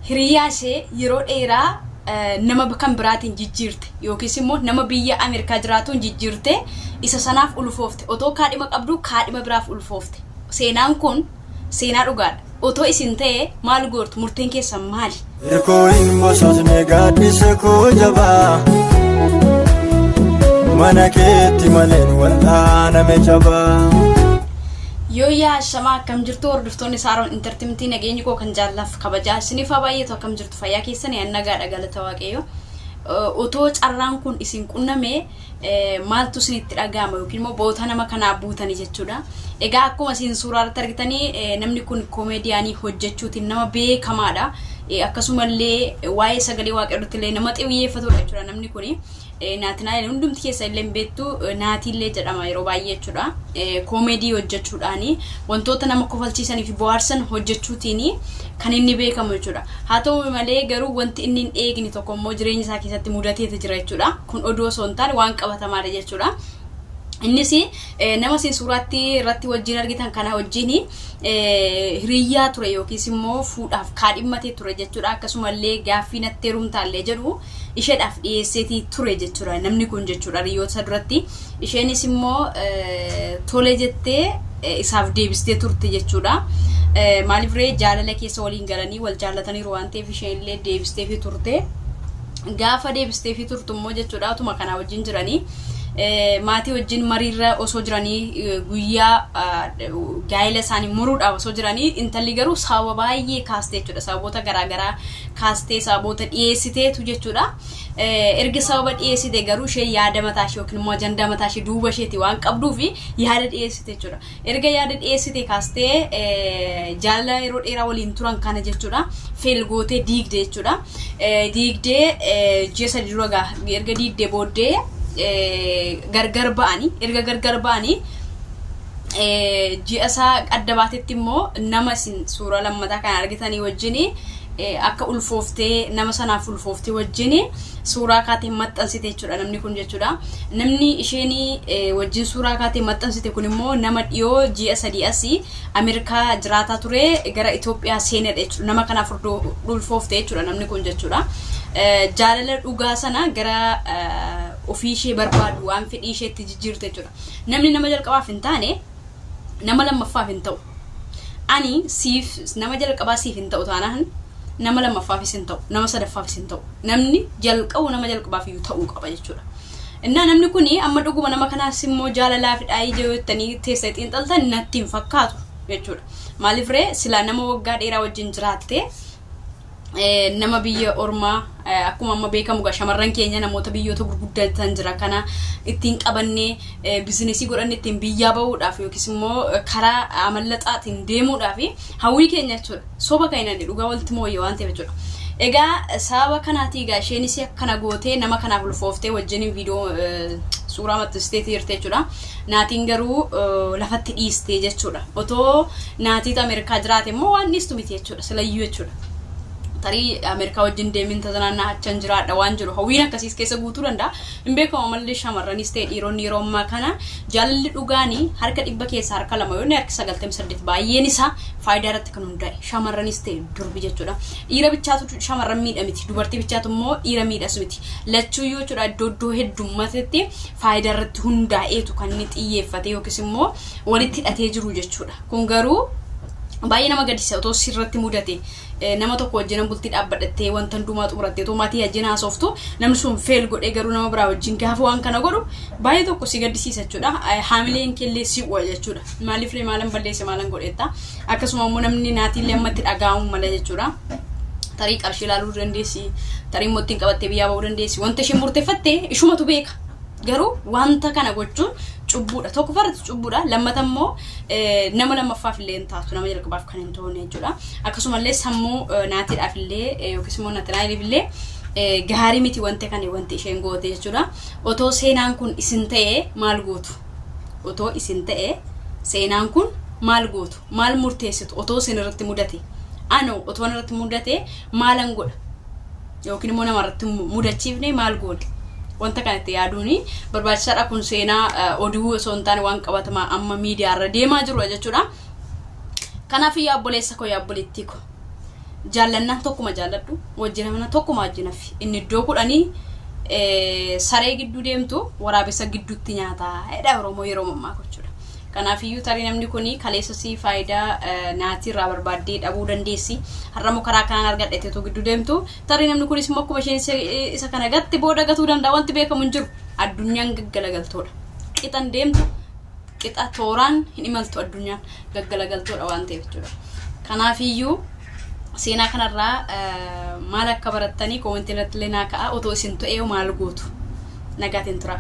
Hiriyaa ishee yeroo dheeraa nama kan biraatiin jijjiirte yookiis immoo nama biyya Ameerikaa jiraatuun jijjiirte, isa sanaaf ulfoofte. Otoo kaadhima qabdu kaadhima biraaf ulfoofte. Seenaan kun seenaa dhugaadha. Otoo isin ta'e maal goortu? Murteen keessan maali? Hirkoo hin bososne gaaddisa koo jabaa, mana keetti maleen wal'aaname jabaa. Yoo yaa shamaa, akkam jirtu hordoftoonni Saaroon Entertainmentii? Nageenyi koo kan jaallaaf kabajaa isiniif haa baay'atu. Akkam jirtu? Fayyaa keessanii? An nagaadha, galata Waaqayyo. Otoo carraan kun isin qunname maaltu isinitti dhaga'ama yookiin immoo boota nama kanaa buutanii jechuudha. Egaa akkuma isin suuraa irratti argitanii, namni kun koomeediyaanii hojjechuutiin nama beekamaadha. Akkasumallee waa'ee sagalee Waaqayyootti illee nama xiyyeeffatudha jechuudha namni kuni. Naatinaa'el hundumti keessa illee beektu, Naatiillee jedhama yeroo baay'ee jechuudha. Koomeedii hojjechuudhaani wantoota nama kofalchiisanii fi bohaarsan hojjechuutiin kan inni beekamu jechuudha. Haa ta'u malee garuu wanti inni hin eegne tokko immoo jireenya isaa keessatti mudateetu jira jechuudha. Kun oduu osoo hin taane waan qabatamaadha jechuudha. Innis nama isin suuraatti irratti wajjin argitan kana wajjin hiriyyaa ture yookiis immoo fuudhaaf kaadhimmatee ture jechuudha. Akkasumallee gaaffii natti heerumtaallee jedhu isheedhaaf dhiyeesseetii ture jechuudha namni kun jechuudha hiriyoota isa duratti. Isheenis immoo tole jettee isaaf deebistee turte jechuudha. Maaliif ree, jaalala keessa waliin galanii wal jaallataniiru waan ta'eef isheen illee deebisteefii turte. Gaafa deebisteefii turtu immoo jechuudha, utuma kanaa wajjin jiranii maatii wajjin mariirra osoo jiranii, guyyaa gaa'ela isaanii muruudhaaf osoo jiranii, intalli garuu sababa baay'ee kaastee jechuudha. Sababoota garaagaraa kaastee sababoota dhiyeessiteetu jechuudha. Erga sababa dhiyeessite garuu ishee yaada mataa ishee yookiin immoo ajandaa mataa ishee duuba isheeti waan qabduuf yaada dhiyeessite jechuudha. Erga yaada dhiyeessite kaastee jaalala yeroo dheeraa waliin turan kana jechuudha fail gootee diigde jechuudha. Diigdee ji'a 3 dura erga diigdee booddee gargar ba'anii, erga gargar ba'anii ji'a isaa adda baatetti immoo nama isin suuraa lammataa kan argitanii wajjin akka ulfooftee, nama sanaaf ulfooftee wajjin suuraa kaatee maxxansite jechuudha namni kun jechuudha. Namni isheen wajjin suuraa kaatee maxxansite kun immoo nama dhiyoo ji'a 3 asii Ameerikaa jiraataa ture gara Itoophiyaa seenedha jechuudha. Nama kanaaf ulfoofte jechuudha namni kun jechuudha. Jaalala dhugaa sana gara ofii ishee barbaadu waan fedhii isheetti jijjiirte jechuudha. Namni nama jalqabaaf hin taane nama lammaffaaf hin ta'u. Ani siif nama jalqabaa siif hin ta'u taanaan nama lammaffaafis hin ta'u, nama sadaffaafis hin ta'u. Namni jalqabu nama jalqabaaf iyyuu ta'uu qaba jechuudha. Innaa namni kuni amma dhuguma nama kanaas immoo jaalalaaf dhaayii jettanii teessa xiinxaltan natti hin fakkaatu jechuudha. Maaliif ree, silaa nama waggaa dheeraa wajjin jiraatte, nama biyya ormaa, akkuma amma beekamu gaa shamarran keenya namoota biyyoota gurguddatan jira kana ittiin qabannee businessii godhanne ittiin biyyaa bahuudhaaf yookiis immoo karaa amallaxaatiin deemuudhaaf hawwii keenya jechuudha. Soba kan inni dhugaa walitti mooyye waan ta'eef jechuudha. Egaa sababa kanaatii egaa isheenis akkana gootee nama kanaaf ulfooftee wajjin viidiyoo suuraa maxxansitee jirte jechuudha. Naatiin garuu lafatti dhiiste jechuudha. Otoo Naatiitu Ameerikaa jiraate immoo waan dhiistu miti jechuudha. Silayyuu jechuudha. Tarii Ameerikaa wajjin deemin tazanaannaa achan jiraadha waan jiru hawwiin akkasiis keessa guutuu danda'a. Hin beekamu malli shamarranis ta'e dhiironni yeroo ammaa kana jaalalli dhugaanii harka 100 keessaa harka 2 yoo harki 98 baay'een isaa faayidaa irratti kan hundaa'e, shamarranis ta'e durbi jechuudha. Dhiira bichaatu shamarran miidha miti, dubartii bichaatu immoo dhiira miidhas miti. Lachuuyyuu jechuudha, iddoo iddoo heddummatetti faayidaa irratti hundaa'eetu kan inni xiyyeeffate yookiis immoo walitti hidhatee jiru jechuudha. Kun garuu baay'ee nama gaddisiisa. Otoo sirratti mudate, nama tokko wajjin bultii dhaabbadhattee wanta hundumaa xumurattee otoo maatii wajjin haasoftu namni sun fail godhee garuu nama biraa wajjin gaafa waan kana godhu baay'ee tokko si gaddisiisa jechuudha. Haamileen keellee si bu'a jechuudha. Maaliif maalan balleesse, maalan godhetta? Akkasuma immoo namni Naatiillee ammatti dhaga'amuu mala jechuudha. Tarii qarshii ilaaluu dandeessi, tarii immoo ittiin qabattee biyyaa bahuu dandeessi. Wanta isheen murteeffatte ishumatu beeka. Garuu wanta kana gochuun cubbuudha. Tokkoffaarratti cubbuudha. Lammata immoo nama lammaffaaf illee hin taatu. Nama jalqabaaf kan hin toone jechuudha. Akkasumallee sammuu Naatiidhaaf illee yookiis immoo Naatinaayiliif illee gaarii miti wanta kana wanti isheen goote jechuudha. Otoo seenaan kun isin ta'e maal gootu? Otoo isin ta'e seenaan kun maal gootu? Maal murteessitu? Otoo isin irratti mudate? Anoo otoo irratti mudate maalan godha? Yookiin immoo nama irratti mudachiifne maal goone? Wanta kanatti yaaduun barbaachisaadha. Kun seenaa oduu osoo hin taane waan qabatamaa amma miidiyaa irra deemaa jirudha jechuudha. Kanaaf yaa obboleessa koo, yaa obboleettii koo, Jaallannaan tokkuma jaalladhu, wajjin hafnaan tokkuma wajjin hafi. Inni iddoo 10 saree gidduu deemtu waraabessa gidduutti nyaataa jedha Oromoo yeroo mammaakuu jechuudha. Kanaafiyyuu tarii namni kun kaleessa si faayidaa naatii irraa barbaaddee dhabuu dandeessi. Har'ammoo karaa kanaan argadheetu gidduu deemtu. Tarii namni kunis immoo akkuma isheen isa kana gatte booda gatuu danda'a, wanti beekamu hin jiru. Addunyaan gaggalagaltoodha. Qixan deemtu, qixa tooraan hin imaltu, addunyaan gaggalagaltoodha waan ta'eef jechuudha. Kanaafiyyuu seenaa kanarraa maal akka barattanii koomentii irratti illee naa ka'a. Otoo isin ta'ee maal gootu? Nagaatiin tura.